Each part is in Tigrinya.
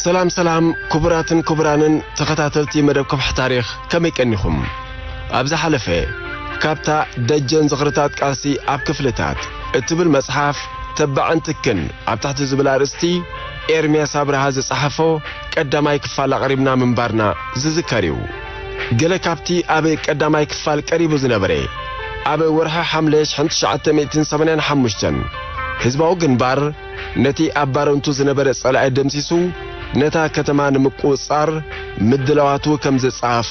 ሰላም ሰላም፣ ክቡራትን ክቡራንን ተኸታተልቲ መደብ ከውሒ ታሪኽ፣ ከመይ ቀኒኹም? ኣብ ዝሓለፈ፣ ካብታ ደጀን ዝኽርታት ቃልሲ ኣብ ክፍልታት እትብል መጽሓፍ፣ ተባዕን ትክን ኣብ ትሕቲ ዝብል ኣርእስቲ፣ ኤርምያስ ኣብርሃ ዝጸሓፎ ቀዳማይ ክፋል ኣቕሪብና ምንባርና ዝዝከር እዩ። ገለ ካብቲ ኣብ ቀዳማይ ክፋል ቀሪቡ ዝነበረ፣ ኣብ ወርሒ ሓምለ ሽሕን ትሽዓተ ሚእትን ሰማንያን ሓሙሽተን ህዝባዊ ግንባር ነቲ ኣብ ባረንቱ ዝነበረ ጸላኢ ደምሲሱ፣ ነታ ከተማ ንምቁጽጻር ምድላዋቱ ከም ዘጻፈ፣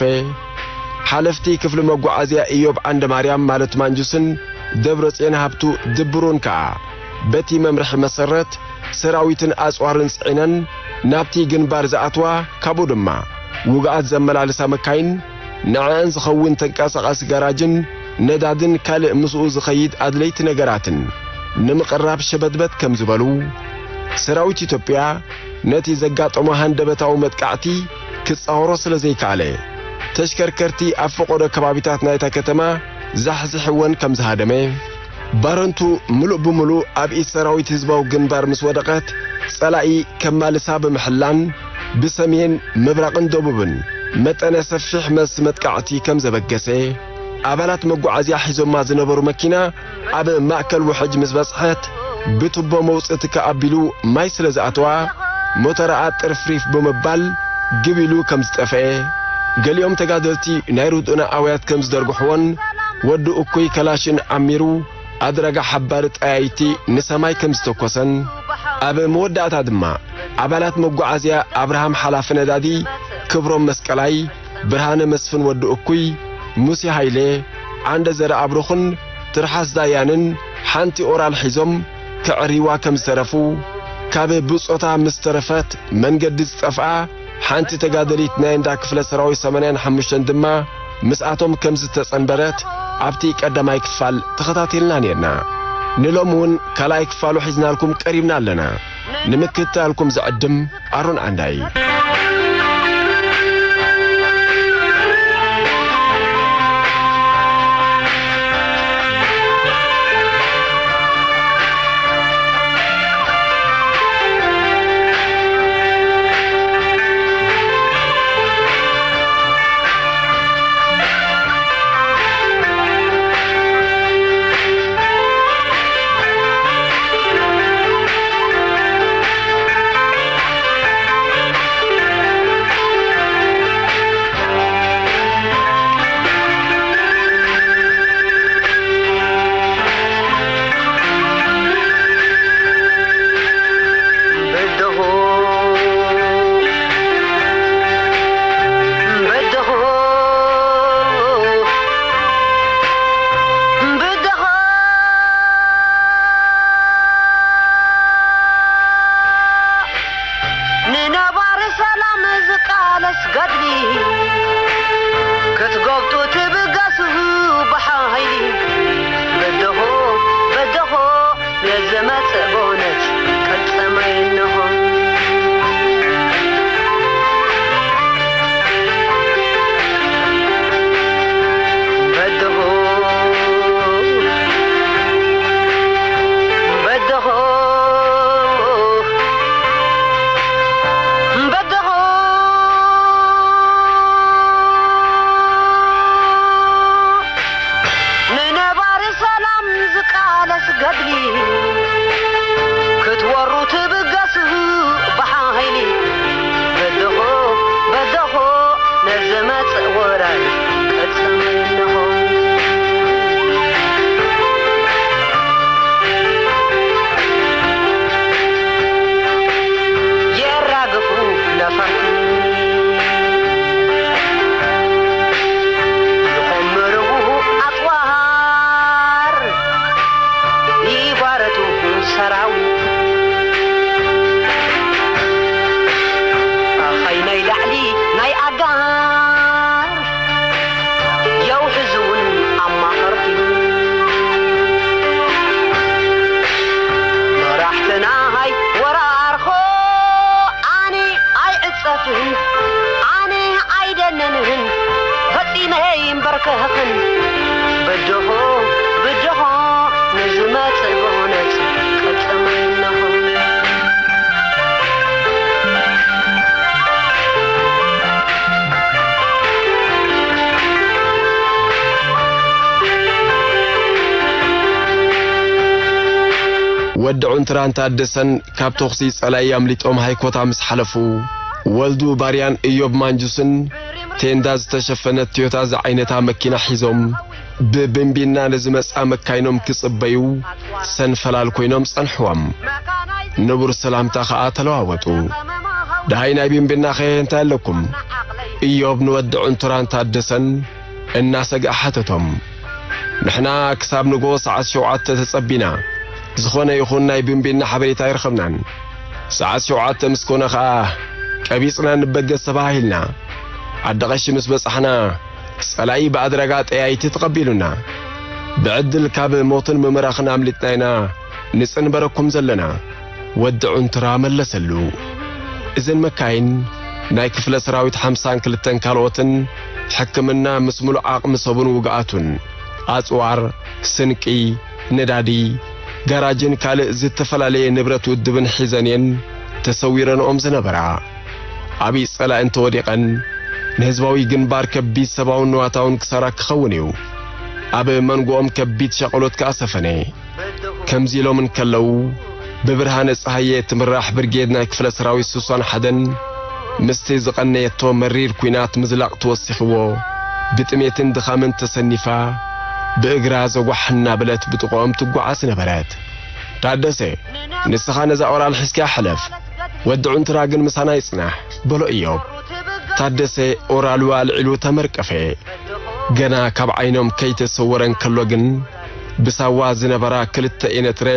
ሓለፍቲ ክፍሊ መጓዓዝያ ኢዮብ ዓንደማርያም ማለት ማንጁስን ደብረጽዮን ሃብቱ ድብሩን ከኣ በቲ መምርሒ መሰረት ሰራዊትን ኣጽዋርን ጽዒነን ናብቲ ግንባር ዝኣትዋ፣ ካብኡ ድማ ውግኣት ዘመላልሳ መካይን፣ ንዕአን ዝኸውን ተንቀሳቓሲ ጋራጅን ነዳድን ካልእ ምስኡ ዝኸይድ ኣድለይቲ ነገራትን ንምቕራብ ሸበድበድ ከም ዝበሉ፣ ሰራዊት ኢትዮጵያ ነቲ ዘጋጠሞ ሃንደበታዊ መጥቃዕቲ ክጻወሮ ስለ ዘይከኣለ፣ ተሽከርከርቲ ኣብ ፈቐዶ ከባቢታት ናይታ ከተማ ዛሕዚሕወን ከም ዝሃደመ፣ ባረንቱ ምሉእ ብምሉእ ኣብ ኢድ ሰራዊት ህዝባዊ ግንባር ምስ ወደቐት፣ ጸላኢ ከማልሳ ብምሕላን፣ ብሰሜን፣ ምብራቕን ደቡብን መጠነ ሰፊሕ መልሲ መጥቃዕቲ ከም ዘበገሰ፣ ኣባላት መጓዓዝያ ሒዞማ ዝነበሩ መኪና ኣብ ማእከል ውሕጅ ምስ በጽሐት፣ ብቱቦ መውጽኢ ትኪ ኣቢሉ ማይ ስለ ዝኣተዋ፣ ሞተራኣ ጥርፍሪፍ ብምባል ግብ ኢሉ ከም ዝጠፍአ፣ ገሊኦም ተጋደልቲ ናይ ርድኡና ኣውያት ከም ዝደርግሕዎን፣ ወዲ እኩይ ከላሽን ዓሚሩ ኣድራጋ ሓባሪ ጠያይቲ ንሰማይ ከም ዝተኮሰን፣ ኣብ መወዳእታ ድማ ኣባላት መጓዓዝያ ኣብርሃም ሓላፊ ነዳዲ፣ ክብሮም መስቀላይ፣ ብርሃነ መስፍን ወዲ እኩይ፣ ሙሴ ሃይለ፣ ዓንደ ዘርኣብሩኽን ትርሓስ ዳያንን ሓንቲ ኦራል ሒዞም ከዕርይዋ ከም ዝተረፉ፣ ካብ ብጾታ ምስ ተረፈት መንገዲ ዝጠፍኣ ሓንቲ ተጋደሊት ናይ እንዳ ክፍለ ሰራዊት ሰማንያን ሓሙሽተን ድማ ምስኣቶም ከም ዝተጸንበረት ኣብቲ ቀዳማይ ክፋል ተኸታቲልና ኔርና። ንሎሚ እውን ካልኣይ ክፋሉ ሒዝናልኩም ቀሪብና ኣለና። ንምክትታልኩም ዝዕድም ኣሮን ዓንዳይ። ከኸኒ በደኾ በደኾ ንዝመጽእ ብእውነት ቀልጠመ ምነኹም። ወዲ ዑንትራን ታደሰን ካብ ተኹሲ ጸላኢ ኣምሊጦም ሃይኮታ ምስ ሓለፉ፣ ወልዱ ባርያን እዮብ ማንጁስን ቴንዳ ዝተሸፈነት ቶዮታ ዝዓይነታ መኪና ሒዞም፣ ብብንቢና ንዝመጻ መካይኖም ክጽበዩ ሰንፈላል ኮይኖም ጸንሕዎም። ንቡር ሰላምታ ከኣ ተለዋወጡ። ደሃይ ናይ ብንቢናኸ እንታይ ኣለኩም? እዮብ ንወዲ ዑንቱራን ታደሰን እናሰግኣ ሓተቶም። ንሕና ክሳብ ንግሆ ሰዓት ሸውዓተ ተጸቢና፣ ዝኾነ ይኹን ናይ ብንቢና ሓበሬታ ኣይረኸብናን። ሰዓት ሸውዓተ ምስ ኮነ ኸኣ ቀቢጽና ንበገስ ተባሂልና። ዓዲ ቀሺ ምስ በጻሕና፣ ጸላኢ ብኣድራጋ ጠያይቲ ተቐቢሉና። ብዕድል ካብ ሞትን ምምራኽን ኣምሊጥና ኢና ንጽንበረኩም ዘለና፣ ወዲ ዑንትራ መለሰሉ። እዘን መካይን ናይ ክፍለ ሰራዊት ሓምሳን ክልተን ካልኦትን ሕክምና ምስ ሙሉእ ዓቕሚ ሰቡን ውግኣቱን፣ ኣጽዋር፣ ስንቂ፣ ነዳዲ፣ ጋራጅን ካልእ ዝተፈላለየ ንብረት ውድብን ሒዘን እየን ተሰዊረንኦም ዝነበራ። ኣብይ ጸላኢ እንተወዲቐን ንህዝባዊ ግንባር ከቢድ ሰብኣውን ንዋታውን ክሳራ ክኸውን እዩ። ኣብ መንጎኦም ከቢድ ሻቕሎት ከኣ ሰፈነ። ከምዚ ኢሎም እንከለዉ፣ ብብርሃነ ጸሃየ እትምራሕ ብርጌድ ናይ ክፍለ ሰራዊት ስሳን ሓደን ምስቲ ዝቐነየቶ መሪር ኲናት ምዝላቕ ተወሲኽዎ፣ ብጥሜትን ድኻምን ተሰኒፋ፣ ብእግራ ዘጓሕ እናበለት ብጥቕኦም ትጓዓዝ ነበረት። "ታደሰ፣ ንስኻ ነዛ ኦራል ሒዝካ ሕለፍ፣ ወዲ ዑንትራ ግን ምሳና ይጽናሕ" በሎ እዮብ። ታደሰ ኦራሉ ኣልዒሉ ተመርቀፈ። ገና ካብ ዓይኖም ከይተሰወረ እንከሎ ግን፣ ብሳዋ ዝነበራ ክልተ ኤነትረ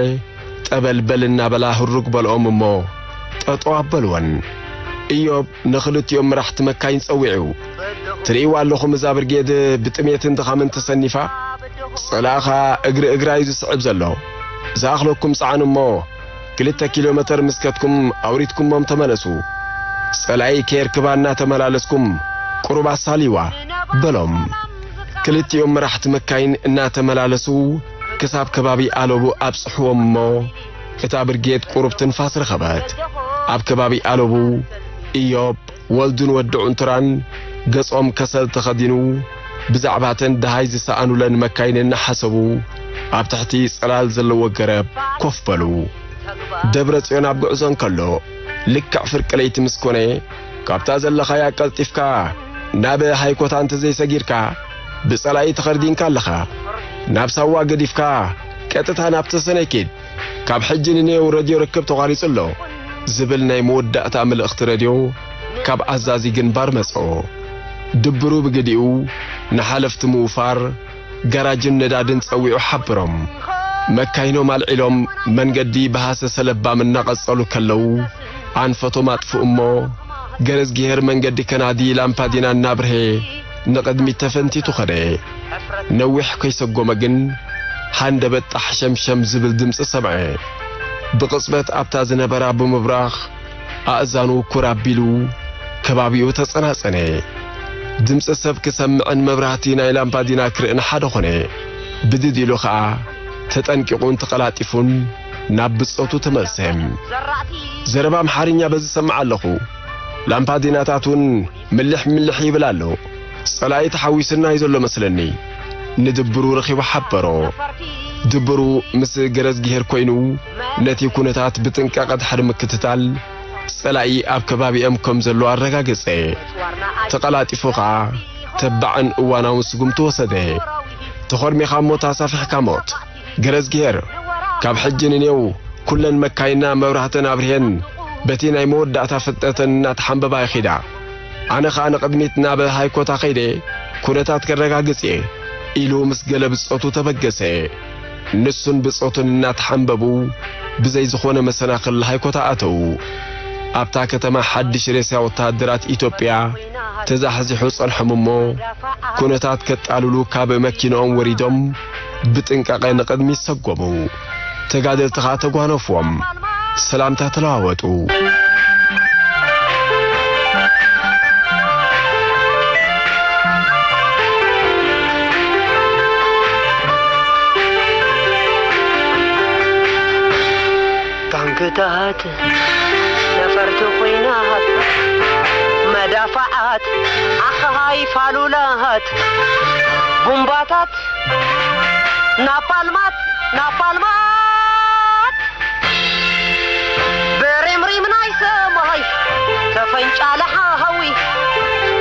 ጠበልበል እናበላ ህሩግ በልኦም እሞ፣ ጠጠው ኣበልወን። እዮብ ንኽልቲኦም መራሕቲ መካይን ጸዊዑ፣ "ትርእይዋ ኣለኹም እዛ ብርጌድ ብጥሜትን ድኻምን ተሰኒፋ? ጸላእኻ እግሪ እግራ እዩ ዝስዕብ ዘሎ። ዝኣኽለኩም ጸዓኑ እሞ፣ ክልተ ኪሎ ሜተር ምስ ከድኩም ኣውሪድኩሞም ተመለሱ። ጸላኢ ከየርክባ እናተመላለስኩም ቁሩብ ኣሳልይዋ" በሎም። ክልቲኦም መራሕቲ መካይን እናተመላለሱ ክሳብ ከባቢ ኣለቡ ኣብጽሕዎም እሞ፣ እታ ብርጌድ ቁሩብ ትንፋስ ረኸበት። ኣብ ከባቢ ኣለቡ፣ እዮብ፣ ወልዱን ወዲ ዑንቱራን ገጾም ከሰል ተኸዲኑ፣ ብዛዕባተን ደሃይ ዝሰኣኑለን መካይን እናሓሰቡ፣ ኣብ ትሕቲ ጽላል ዘለዎ ገረብ ኮፍ በሉ። ደብረ ጽዮን ኣብ ጉዕዞ እንከሎ፣ ልክዕ ፍርቂ ለይቲ ምስ ኮነ፣ ካብታ ዘለኻያ ቀልጢፍካ ናብ ሃይኮታ እንተዘይሰጊርካ፣ ብጸላኢ ተኸርዲንካ ኣለኻ። ናብ ሳዋ ገዲፍካ ቀጥታ ናብ ተሰነይ ኪድ። ካብ ሕጂ ንኔው ረድዮ ርክብ ተቋሪጹ ኣሎ፣ ዝብል ናይ መወዳእታ መልእኽቲ ረድዮ ካብ ኣዛዚ ግንባር መጾ። ድብሩ ብግዲኡ ንሓለፍቲ ምውፋር፣ ጋራጅን ነዳድን ጸዊዑ ሓበሮም። መካይኖም ኣልዒሎም መንገዲ ብሃሰሰ ለባም እናቐጸሉ ከለዉ፣ ኣንፈቶም ኣጥፍኡ እሞ፣ ገረዝጊሄር መንገዲ ከናዲ ላምፓዲና እናብርሄ ንቕድሚት ተፈንቲቱ ኸደ። ነዊሕ ከይሰጎመ ግን፣ ሃንደበት ጣሕ ሸምሸም ዝብል ድምጺ ሰምዐ። ብቕጽበት ኣብታ ዝነበራ ብምብራኽ፣ ኣእዛኑ ኩር ኣቢሉ ከባቢኡ ተጸናጸነ። ድምጺ ሰብ ክሰምዕን መብራህቲ ናይ ላምፓዲና ክርእን ሓደ ኾነ። ብድድ ኢሉ ኸኣ ተጠንቂቑን ተቐላጢፉን ናብ ብጾቱ ተመልሰ። ዘረባ ኣምሓርኛ በዚ ሰምዕ ኣለኹ። ላምፓዲናታት እውን ምልሕ ምልሕ ይብል ኣሎ። ጸላኢ ተሓዊስና እዩ ዘሎ መስለኒ። ንድብሩ ረኺቡ ሓበሮ። ድብሩ ምስ ገረዝጊሄር ኮይኑ ነቲ ኩነታት ብጥንቃቐ ድሕሪ ምክትታል፣ ጸላኢ ኣብ ከባቢኦም ከም ዘሎ ኣረጋገጸ። ተቐላጢፉ ኸኣ ተባዕን እዋናውን ስጉምቲ ወሰደ። "ተኾርሚኻ ሞት ኣሳፊሕካ ሞት። ገረዝጊሄር፣ ካብ ሕጂ ንኔው ኩለን መካይና መብራህተን ኣብርሄን በቲ ናይ መወዳእታ ፍጥነተን እናተሓንበባ ይኺዳ። ኣነ ኸኣ ንቕድሚት ናብ ሃይኮታ ኸይደ ኩነታት ከረጋግጽ እየ" ኢሉ ምስ ገለ ብጾቱ ተበገሰ። ንሱን ብጾቱን እናተሓንበቡ ብዘይ ዝኾነ መሰናኽል ሃይኮታ ኣተዉ። ኣብታ ከተማ ሓድሽ ሬሳ ወተሃደራት ኢትዮጵያ ተዛሕዚሑ ጸንሖም እሞ፣ ኩነታት ከጣልሉ ካብ መኪንኦም ወሪዶም ብጥንቃቐ ንቕድሚት ሰጎሙ። ተጋደልቲ ኸኣ ተጓነፍዎም። ሰላምታ ተለዋወጡ። ታት ነፈርቲ ኮይናት መዳፋዓት ኣኻይ ፋሉላት ቡምባታት ናፓልማት ናፓልማት ብሪምሪም ናይ ሰማይ ተፈንጫለ ሓዊ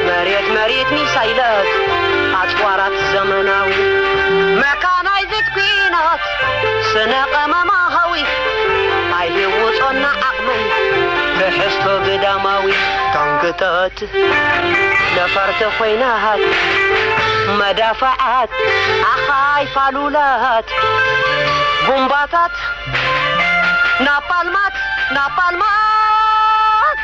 መሬት መሬት ሚሳይለት ኣጽዋራት ዘመናዊ መካናይዝድ ኲናት ስነ ቀመማዊ ኣይህውጾና ዓቕመይ ትሕዝቶ ግዳማዊ ታንክታት ነፈርቲ ኮይናት መዳፍዓት ኣኻይ ፋሉላት ቡምባታት ናፓልማት ናፓልማት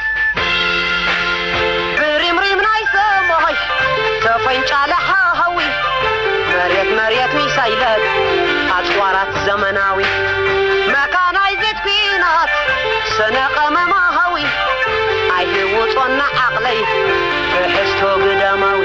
ብሪምሪም ናይ ሰማይ ተፈንጫለ ሓዊ መሬት መሬት ሚሳይለት ኣጽዋራት ዘመናዊ መካናይዝድ ኲናት ስነ ቀመማዊ ኣይህውጾና ዓቕለይ ትሕዝቶ ግዳማዊ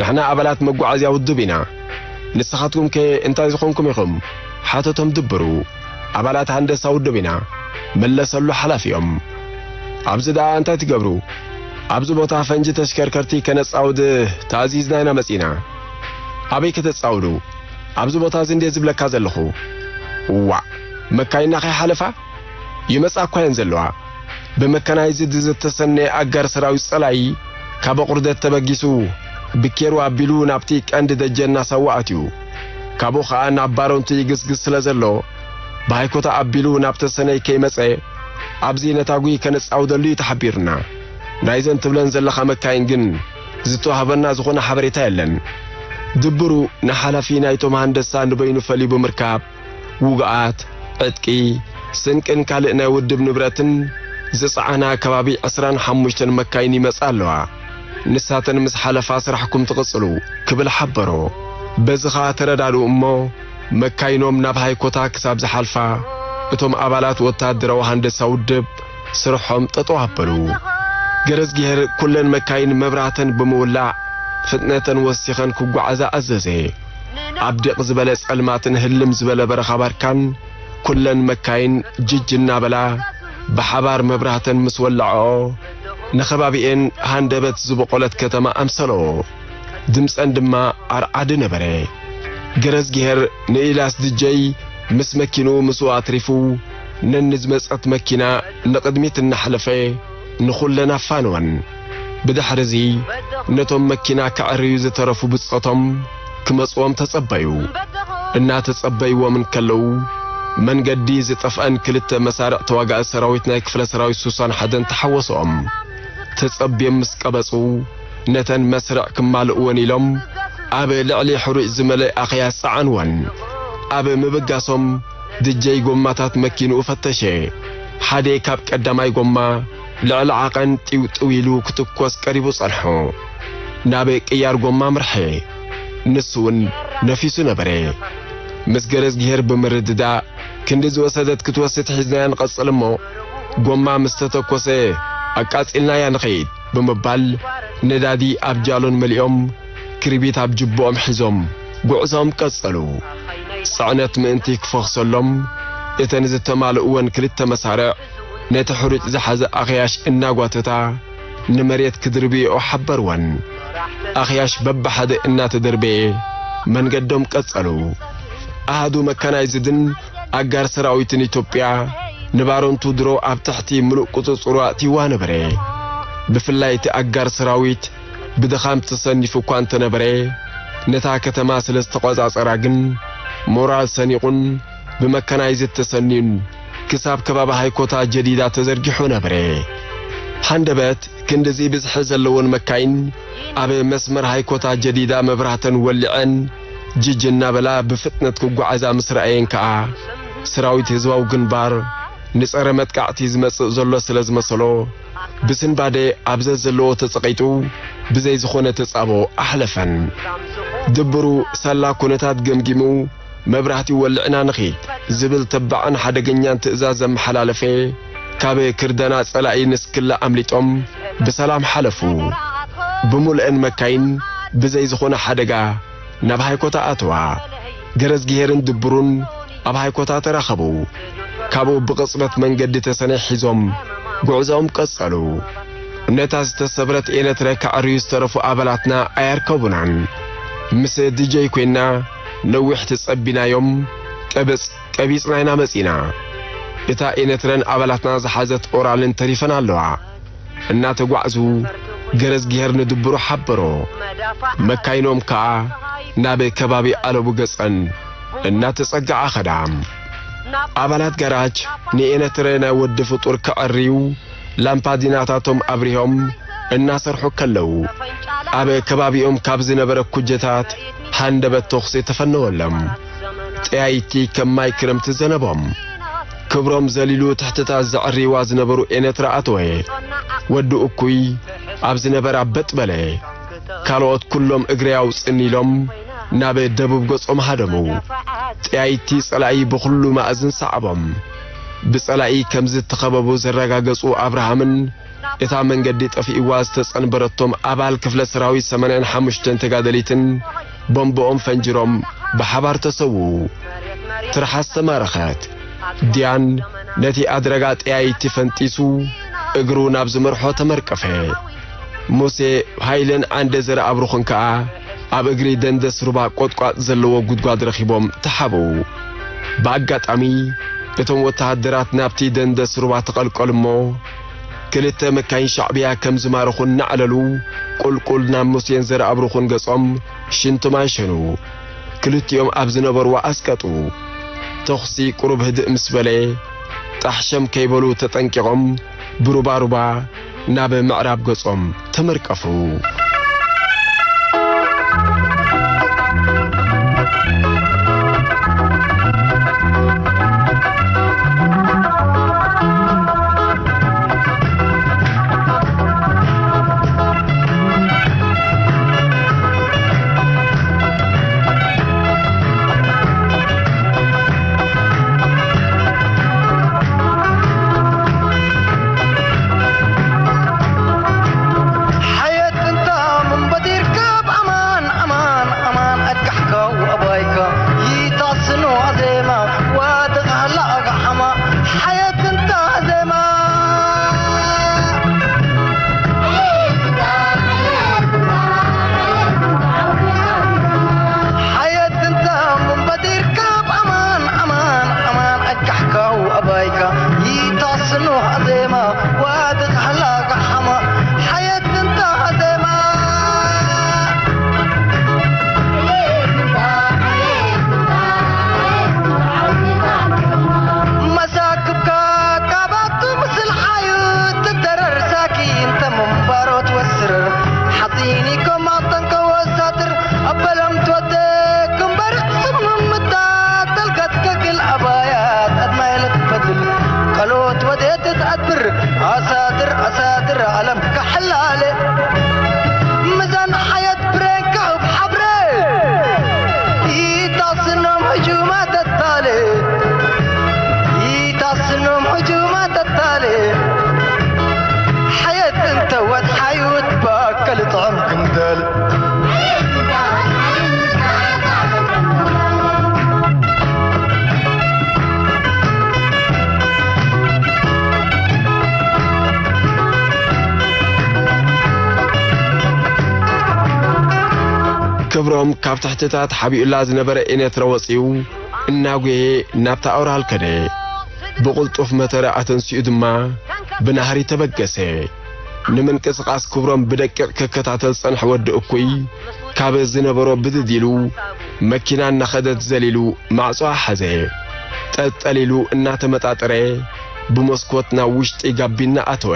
ንሕና ኣባላት መጓዓዝያ ውድብ ኢና። ንስኻትኩም ከ እንታይ ዝኾንኩም ኢኹም? ሓተቶም ድብሩ። ኣባላት ሃንደሳ ውድብ ኢና። መለሰሉ ሓላፊኦም። ኣብዚ ደኣ እንታይ ትገብሩ? ኣብዚ ቦታ ፈንጂ ተሽከርከርቲ ከነጻውድ ተኣዚዝና ኢና መጺና። ኣበይ ከተጻውዱ? ኣብዚ ቦታ እዚ እንዴ ዝብለካ ዘለኹ። ዋእ፣ መካይና ከይሓለፋ? ይመጻ እኳ እየን ዘለዋ። ብመካናይዝድ ዝተሰነየ ኣጋር ሰራዊት ጸላኢ ካብ ኣቑርደት ተበጊሱ ብኬሩ ኣቢሉ ናብቲ ቀንዲ ደጀን ናሳዋ ኣትዩ። ካብኡ ኸኣ ናብ ባሮንቱ ይግስግስ ስለ ዘሎ ብሃይኮታ ኣቢሉ ናብ ተሰነይ ከይመጸ ኣብዚ ነታጒ ከነጻውደሉ እዩ ተሓቢሩና። ናይዘን ትብለን ዘለኻ መካይን ግን ዝተዋህበና ዝኾነ ሓበሬታ የለን። ድብሩ ንሓላፊ ናይቶም ሃንደሳ ንበይኑ ፈልዩ ብምርካብ ውጉኣት፣ ዕጥቂ፣ ስንቅን ካልእ ናይ ውድብ ንብረትን ዝጸዓና ከባቢ ዕስራን ሓሙሽተን መካይን ይመጻ ኣለዋ። ንሳተን ምስ ሓለፋ ስራሕኩም ትቕጽሉ ክብል ሓበሮ። በዚ ኸኣ ተረዳድኡ እሞ መካይኖም ናብ ሃይኮታ ክሳብ ዝሓልፋ እቶም ኣባላት ወታደራዊ ሃንደሳ ውድብ ስርሖም ጠጠው ኣበሉ። ገረዝጊሄር ኩለን መካይን መብራህተን ብምውላዕ ፍጥነተን ወሲኸን ክጓዓዛ ኣዘዘ። ኣብ ዲቕ ዝበለ ጸልማትን ህልም ዝበለ በረኻ ባርካን ኩለን መካይን ጅጅ እናበላ ብሓባር መብራህተን ምስ ወላዕኦ ንኸባቢኤን ሃንደበት ዝበቖለት ከተማ ኣምሰለኦ። ድምጸን ድማ ኣርዓዲ ነበረ። ገረዝጊሄር ንኢላስ ድጀይ ምስ መኪንኡ ምስኡ ኣትሪፉ ነንዝመጸት መኪና ንቕድሚት እናሓለፈ ንኹለን ኣፋነወን። ብድሕርዚ ነቶም መኪና ከዐርዩ ዝተረፉ ብጾቶም ክመጽዎም ተጸበዩ። እናተጸበይዎም እንከለዉ መንገዲ ዝጠፍአን ክልተ መሳርዕ ተዋጋኢ ሰራዊት ናይ ክፍለ ሰራዊት ሱሳን ሓደን ተሓወስኦም። ተጸብዮም ምስ ቀበጹ ነተን መስርዕ ክማልእወን ኢሎም ኣብ ልዕሊ ሕሩጭ ዝመልእ ኣኽያስ ጸዓንወን። ኣብ ምብጋሶም ድጀይ ጎማታት መኪንኡ ፈተሸ። ሓደ ካብ ቀዳማይ ጎማ ልዕሊ ዓቐን ጢውጢው ኢሉ ክትኮስ ቀሪቡ ጸንሑ። ናብ ቅያር ጎማ ኣምርሐ። ንሱ እውን ነፊሱ ነበረ። ምስ ገረዝጊሄር ብምርድዳእ ክንዲ ዝወሰደት ክትወስድ ሒዝናያ ንቐጽል እሞ ጎማ ምስ ተተኮሰ ኣቃጺልናያ ንኸይድ ብምባል ነዳዲ ኣብ ጃሎን መሊኦም ክርቢት ኣብ ጅብኦም ሒዞም ጉዕዞኦም ቀጸሉ። ጽዕነት ምእንቲ ክፈኽሰሎም እተን ዝተማልእወን ክልተ መሳርዕ ነቲ ሕሩጭ ዝሓዘ ኣኽያሽ እናጓተታ ንመሬት ክድርብይኦ ሓበርወን። ኣኽያሽ በብሓደ እናተደርበየ መንገዶም ቀጸሉ። ኣሃዱ መካናይዝድን ኣጋር ሰራዊትን ኢትዮጵያ ንባረንቱ ድሮ ኣብ ትሕቲ ምሉእ ቁጽጽሩ ኣእትይዋ ነበረ። ብፍላይ እቲ ኣጋር ሰራዊት ብድኻም ተሰኒፉ እኳ እንተነበረ፣ ነታ ከተማ ስለ ዝተቖጻጸራ ግን ሞራል ሰኒቑን ብመካናይዝድ ተሰንዩን ክሳብ ከባቢ ሃይኮታ ጀዲዳ ተዘርጊሑ ነበረ። ሃንደበት ክንድዚ ብዝሒ ዘለወን መካይን ኣብ መስመር ሃይኮታ ጀዲዳ መብራህተን ወሊዐን ጅጅ እናበላ ብፍጥነት ክጓዓዛ ምስ ረኣየን ከኣ ሰራዊት ህዝባዊ ግንባር ንጸረ መጥቃዕቲ ዝመጽእ ዘሎ ስለ ዝመሰሎ ብስንባደ ኣብ ዘዘለዎ ተጸቒጡ ብዘይ ዝኾነ ተጻቦ ኣሕለፈን። ድብሩ ሳላ ኩነታት ገምጊሙ፣ "መብራህቲ ወልዕና ንኺድ" ዝብል ተባዕን ሓደገኛን ትእዛዝ ዘመሓላለፈ፣ ካብ ክርደና ጸላኢ ንስክላ ኣምሊጦም ብሰላም ሓለፉ። ብምሉአን መካይን ብዘይ ዝኾነ ሓደጋ ናብ ሃይኮታ ኣተዋ። ገረዝጊሄርን ድብሩን ኣብ ሃይኮታ ተራኸቡ። ካብኡ ብቕጽበት መንገዲ ተሰነይ ሒዞም ጉዕዞኦም ቀጸሉ። ነታ ዝተሰብረት ኤነትረ ከዐርዩ ዝተረፉ ኣባላትና ኣየርከቡናን። ምስ ዲጀይ ኮይና ነዊሕ ተጸቢናዮም፣ ቀብጽ-፣ ቀቢጽና ኢና መጺና። እታ ኤነትረን ኣባላትና ዝሓዘት ኦራልን ተሪፈን ኣለዋ። እናተጓዕዙ ገረዝጊሄር ንድብሩ ሓበሮ። መካይኖም ከኣ ናብ ከባቢ ኣለቡ ገጸን እናተጸግዓ ኸዳ። ኣባላት ጋራጅ ንኤነትረ ናይ ወዲ ፍጡር ከዐርዩ ላምፓዲናታቶም ኣብሪሆም እናሰርሑ ከለዉ፣ ኣብ ከባቢኦም ካብ ዝነበረ ኩጀታት ሃንደበት ተኹሲ ተፈነወሎም። ጠያይቲ ከም ማይ ክረምቲ ዘነቦም። ክብሮም ዘሊሉ ትሕትታት ዘዕርይዋ ዝነበሩ ኤነትራ ኣተወ። ወዲ እኩይ ኣብ ዝነበራ በጥ በለ። ካልኦት ኩሎም እግረይ ኣውጽኒ ኢሎም ናብ ደቡብ ገጾም ሃደሙ። ጠያይቲ ጸላኢ ብኹሉ ማእዝን ሰዓቦም። ብጸላኢ ከም ዝተኸበቡ ዘረጋገጹ ኣብርሃምን እታ መንገዲ ጠፊእዋ ዝተጸንበረቶም ኣባል ክፍለ ሰራዊት ሰማንያን ሓሙሽተን ተጋደሊትን ቦምብኦም ፈንጅሮም ብሓባር ተሰውኡ። ትርሓስ ተማረኸት። ዲያን ነቲ ኣድረጋ ጠያይቲ ፈንጢሱ እግሩ ናብ ዝመርሖ ተመርቀፈ። ሙሴ፣ ሃይለን ዓንደ ዘርኣብሩኽን ከኣ ኣብ እግሪ ደንደስ ሩባ ቆጥቋጥ ዘለዎ ጉድጓድ ረኺቦም ተሓብኡ። ብኣጋጣሚ እቶም ወተሃደራት ናብቲ ደንደስ ሩባ ተቐልቀሉ እሞ፣ ክልተ መካይን ሻዕብያ ከም ዝማረኹ እናዕለሉ፣ ቁልቁል ናብ ሙሴን ዘርኣብሩኽን ገጾም ሽንቶም ኣሸኑ። ክልቲኦም ኣብ ዝነበርዋ ኣስቀጡ። ተኹሲ ቁሩብ ህድእ ምስ በለ፣ ጣሕሸም ከይበሉ ተጠንቂቖም፣ ብሩባሩባ ናብ ምዕራብ ገጾም ተመርቀፉ። ሓየት እንታ ምንበዲርካ ብኣማን ኣማን ኣማን ኣድካሕካ ወኣባይካ ይታስኖ ኣዜማ ዋድቓላ ኣጋሓማ ሓየት እንታ ዜማ ሓየት እንታ ምንበዲርካ ብኣማን ኣማን ኣማን ኣድካሕካ ወኣባይካ ይታስኖ ኣዜማ ዋድቓላ ኣጋሓማ ሓየት እንታ ዜማ መሳክብካ ካባቱ ምስል ሓዩ ትደረር ሳኪን ተምንባሮ ትወስር ሓፂኒ ከማጠንከ ወሳትር ኣበለም ትወደ ክምበር ስምምታ ተልከት ከግል ኣባያ ጠድማይለት በድል ቀሎት ወዴት ትኣድብር ኣሳድር ኣሳድር ኣለም ከሕላለ ምዛን ሓየት ብሬን ከእብ ሓብረ ይታስኖም ህጁማ ተታለ ይታስኖም ህጁማ ተታለ ሓየት እንተ ወት ሓዩት ባከል ጥዑም ክንደል ክብሮም ካብ ትሕትታት ሓቢኡላ ዝነበረ ኤነትረ ወፂኡ እናጉየ ናብታ ኣውራል ከደ። ብቕልጡፍ መተረ ኣተንሲኡ ድማ ብናህሪ ተበገሰ። ንምንቅስቓስ ክብሮም ብደቂቕ ክከታተል ዝጸንሐ ወዲ እኩይ፣ ካብ ዝነበሮ ብድድ ኢሉ፣ መኪና እናኸደት ዘሊሉ ማዕጾኣ ሓዘ። ጠልጠል ኢሉ እናተመጣጠረ፣ ብመስኮት ናብ ውሽጢ ጋቢና ኣተወ።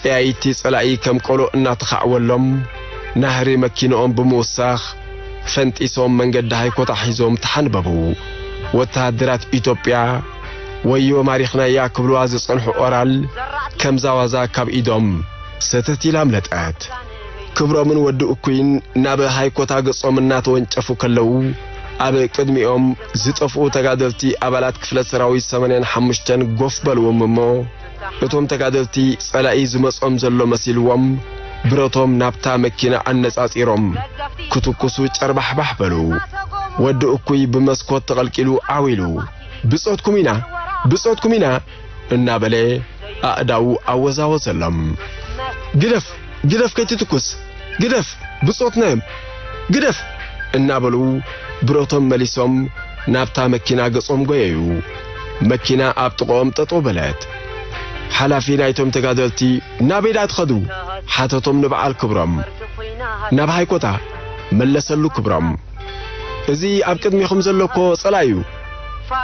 ጠያይቲ ጸላኢ ከም ቆሎ እናተኻዕወሎም፣ ናህሪ መኪንኦም ብምውሳኽ፣ ፈንጢሶም መንገዲ ሃይኮታ ሒዞም ተሓንበቡ። ወተሃደራት ኢትዮጵያ፣ "ወዮ ማሪኽናያ" ክብልዋ ዝጸንሑ ኦራል፣ ከምዛ ዋዛ ካብ ኢዶም ሰተት ኢላ ኣምለጠት። ክብሮምን ወዲ እኩይን ናብ ሃይኮታ ገጾም እናተወንጨፉ ከለዉ፣ ኣብ ቅድሚኦም ዝጠፍኡ ተጋደልቲ ኣባላት ክፍለ ሰራዊት ሰማንያን ሓሙሽተን ጎፍ በልዎም እሞ፣ እቶም ተጋደልቲ ጸላኢ ዝመጾም ዘሎ መሲልዎም፣ ብረቶም ናብታ መኪና ኣነጻጺሮም ክትኩሱ ጨርባሕባሕ በሉ። ወዲ እኩይ ብመስኮት ተቐልቂሉ ዓው ኢሉ፣ "ብጾትኩም ኢና፣ ብጾትኩም ኢና!" እናበለ ኣእዳዉ ኣወዛወዘሎም። "ግደፍ፣ ግደፍ ከይትትኩስ፣ ግደፍ፣ ብጾትና እዮም፣ ግደፍ!" እናበሉ ብረቶም መሊሶም ናብታ መኪና ገጾም ጎየዩ። መኪና ኣብ ጥቕኦም ጠጠው በለት። ሓላፊ ናይቶም ተጋደልቲ "ናበይ ደኣ ትኸዱ?" ሓተቶም ንበዓል ክብሮም። "ናብ ሃይኮታ!" መለሰሉ ክብሮም። "እዚ ኣብ ቅድሚኹም ዘሎ እኮ ጸላኢ እዩ።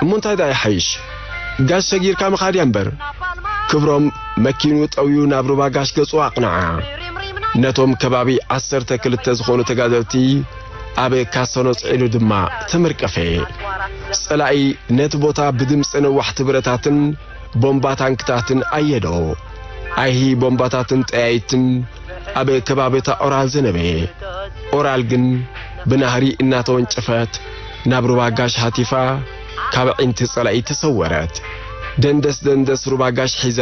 እሞ እንታይ ደኣ ይሓይሽ? ጋሽ ሰጊርካ ምኻድ እያ እምበር።" ክብሮም መኪኑ ጠውዩ ናብ ሩባ ጋሽ ገጹ ኣቕንዓ። ነቶም ከባቢ ዓሰርተ ክልተ ዝኾኑ ተጋደልቲ ኣብ ካሰኖ ጽዒኑ ድማ ተመርቀፈ። ጸላኢ ነቲ ቦታ ብድምጺ ነዋሕቲ ብረታትን ቦምባ ታንክታትን ኣየዶ። ኣይሂ ቦምባታትን ጠያይትን ኣብ ከባቢታ ኦራል ዘነበ። ኦራል ግን ብናህሪ እናተወንጨፈት ናብ ሩባ ጋሽ ሃቲፋ ካብ ኣዒንቲ ጸላኢ ተሰወረት። ደንደስ ደንደስ ሩባ ጋሽ ሒዛ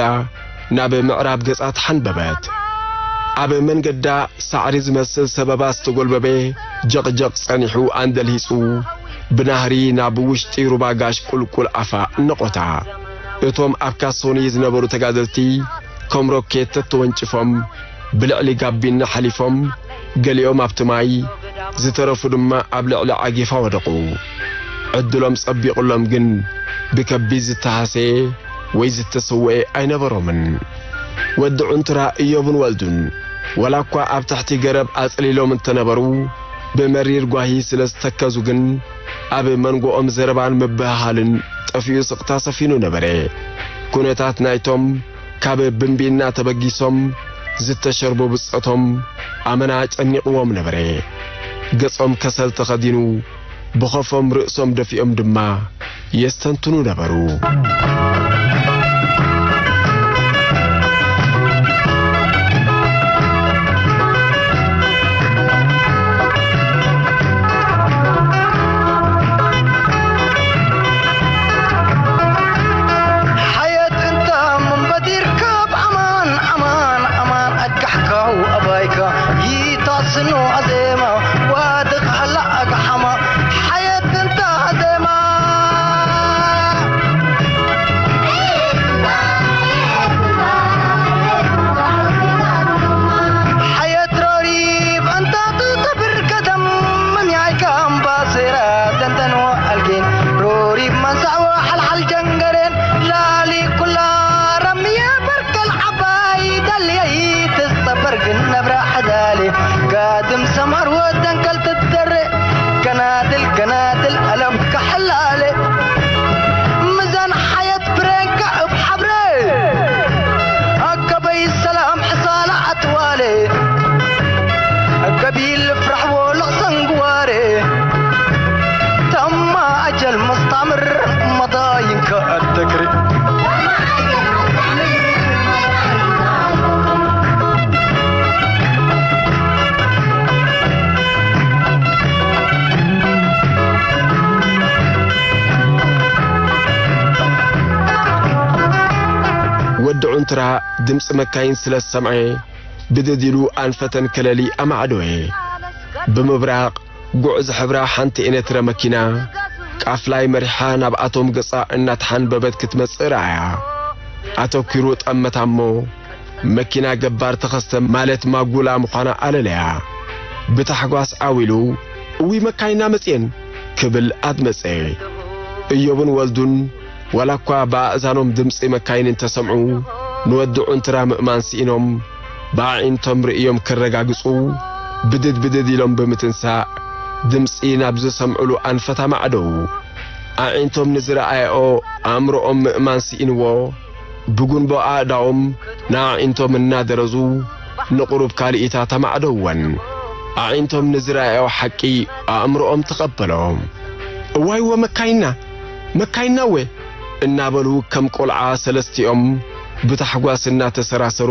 ናብ ምዕራብ ገጻ ተሓንበበት። ኣብ መንገዳ ሳዕሪ ዝመስል ሰበባ ዝተጎልበበ ጀቕጀቕ ጸኒሑ ኣንደልሂጹ ብናህሪ ናብ ውሽጢ ሩባ ጋሽ ቁልቁል ኣፋ ነቖታ። እቶም ኣብ ካሶኒ ዝነበሩ ተጋደልቲ ከም ሮኬት ተተወንጭፎም ብልዕሊ ጋቢና ሓሊፎም፣ ገሊኦም ኣብቲ ማይ፣ ዝተረፉ ድማ ኣብ ልዕሊ ዓጊፋ ወደቑ። ዕድሎም ጸቢቑሎም ግን ብከቢድ ዝተሃሰየ ወይ ዝተሰወኤ ኣይነበሮምን። ወዲ ዑንትራ እዮብን ወልዱን፣ ዋላ እኳ ኣብ ትሕቲ ገረብ ኣጽሊሎም እንተነበሩ፣ ብመሪር ጓሂ ስለ ዝተከዙ ግን፣ ኣብ መንጎኦም ዘረባን ምብህሃልን ጠፊኡ ስቕታ ሰፊኑ ነበረ። ኩነታት ናይቶም ካብ ብንቢና ተበጊሶም ዝተሸርቡ ብጾቶም ኣመና ጨኒቕዎም ነበረ። ገጾም ከሰል ተኸዲኑ፣ ብኸፎም ርእሶም ደፊኦም ድማ የስተንትኑ ነበሩ። ሓየት እንተ ምንበዲር ካብ ኣማን፣ ኣማን፣ ኣማን ኣጋሕካው ኣባይካ ይታስኖ ኣዜማ ዋድቕ ሃላ ኣጋሓማ። ሓየት እንተ ኣዜማ ሓየት ሮሪብ እንተ ትጥብር ከተም ምምያይካ እምባሴራ ተንተንዎ ኣልጌን ሮሪብ መንሳዕዎ ሓልሓል ጀንገሬን ላሊ ኩላ ረምየ በርከል ዓባይ ደልየይ ትጸበር ግን ነብራ ሓዳሌ ጋድም ሰማር ወደንከል ትደረ ገናድል ገናድል ኣለም ካሕላለ ምዛን ሓየት ብሬንካ እብ ሓብረ ኣከበይ ሰላም ሕሳላ ኣትዋለ ገቢል ፍራሕዎ ለቕሰን ግዋሬ ተማ ኣጀል መስታምር መዳይንከ ኣተክሪ ወዲ ዑንትራ ድምፂ መካይን ስለ ዝሰምዐ ብድድ ኢሉ ኣንፈተን ከለሊ ኣማዕደወ። ብምብራቕ ጉዕ ዝሕብራ ሓንቲ ኤነትረ መኪና ቃፍላይ መሪሓ ናብኣቶም ገጻ እናተሓንበበት ክትመጽእ ረኣያ። ኣተኲሩ ጠመታ እሞ መኪና ገባር ተኸስተ ማለት ማጉላ ምዃና ኣለለያ። ብታሕጓስ ዓው ኢሉ "እውይ መካይና መጽየን!" ክብል ኣድመጸ። እዮብን ወልዱን ዋላ እኳ ብኣእዛኖም ድምጺ መካይን እንተሰምዑ፣ ንወዲ ዑንትራ ምእማን ስኢኖም፣ ብኣዒንቶም ርእዮም ክረጋግጹ፣ ብድድ ብድድ ኢሎም ብምትንሳእ፣ ድምጺ ናብ ዝሰምዕሉ ኣንፈት ኣማዕደዉ። ኣዒንቶም ንዝረኣየኦ ኣእምሮኦም ምእማን ስኢንዎ፣ ብጉንቦ ኣእዳዎም ንኣዒንቶም እናደረዙ፣ ንቑሩብ ካልኢታት ኣማዕደውወን። ኣዒንቶም ንዝረኣየኦ ሓቂ ኣእምሮኦም ተቐበሎ። "እዋይወ መካይንና! መካይንናወ!" እናበሉ ከም ቆልዓ ሰለስቲኦም ብታሕጓስ እናተሰራሰሩ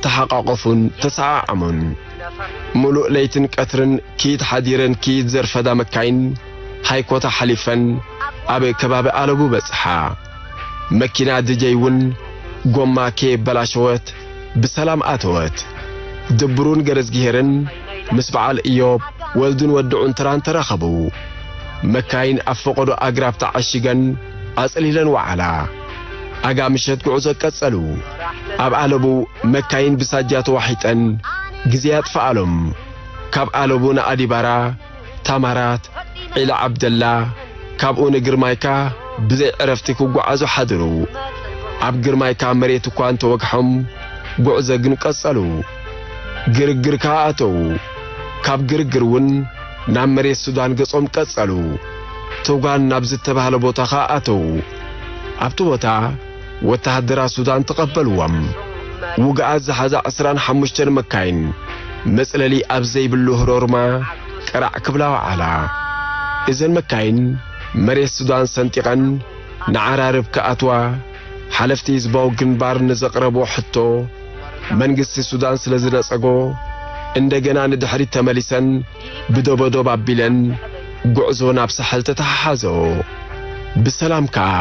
ተሓቋቖፉን ተሰዓዓሙን። ሙሉእ ለይትን ቀትርን ክይድ ሓዲረን ክይድ ዘርፈዳ መካይን ሃይኮታ ሓሊፈን ኣብ ከባቢ ኣለቡ በጽሓ። መኪና ድጀይ እውን ጎማ ከየበላሸወት ብሰላም ኣተወት። ድብሩን ገረዝጊሄርን ምስ በዓል እዮብ ወልድን ወዲ ዑንትራን ተራኸቡ። መካይን ኣብ ፈቐዶ ኣግራብ ተዓሺገን ኣጽሊለን ወዓላ። ኣጋ ምሸት ጉዕዞ ቀጸሉ። ኣብ ኣለቡ መካይን ብሳጃ ተዋሒጠን ግዜ ኣጥፍኣሎም። ካብ ኣለቡ ንኣዲባራ፣ ታማራት፣ ዒላ ዓብደላ፣ ካብኡ ንግርማይካ ብዘይ ዕረፍቲ ክጓዓዙ ሓድሩ። ኣብ ግርማይካ መሬት እኳ እንተወግሖም፣ ጉዕዞ ግን ቀጸሉ። ግርግር ከኣ ኣተዉ። ካብ ግርግር እውን ናብ መሬት ሱዳን ገጾም ቀጸሉ። ቶጓን ናብ ዝተባህለ ቦታ ከኣ ኣተዉ። ኣብቲ ቦታ ወተሃደራት ሱዳን ተቐበልዎም። ውግኣት ዝሓዛ ዕስራን ሓሙሽተን መካይን መጽለሊ ኣብ ዘይብሉ ህሮርማ ቅራዕ ክብላ ወዓላ። እዘን መካይን መሬት ሱዳን ሰንጢቐን ንዓራርብ ክኣትዋ፣ ሓለፍቲ ህዝባዊ ግንባር ንዘቕረብዎ ሕቶ መንግስቲ ሱዳን ስለ ዝነጸጎ፣ እንደገና ንድሕሪት ተመሊሰን ብዶበዶብ ኣቢለን ጉዕዞ ናብ ሳሕል ተተሓሓዞ። ብሰላም ከኣ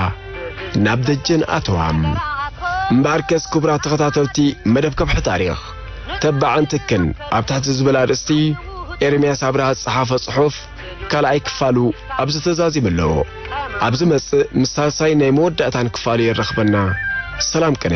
ናብ ደጀን ኣተዋ። እምበኣርከስ ክቡራት ተኸታተልቲ መደብ ከብሒ ታሪኽ፣ ተባዕን ትክን ኣብ ትሕቲ ዝብል ኣርእስቲ ኤርምያስ ኣብርሃ ዝጸሓፎ ጽሑፍ ካልኣይ ክፋሉ ኣብዚ ተዛዚሙ ኣሎ። ኣብ ዝመጽእ ምስ ሳልሳይ ናይ መወዳእታን ክፋሉ የራኽበና። ሰላም ቅነ።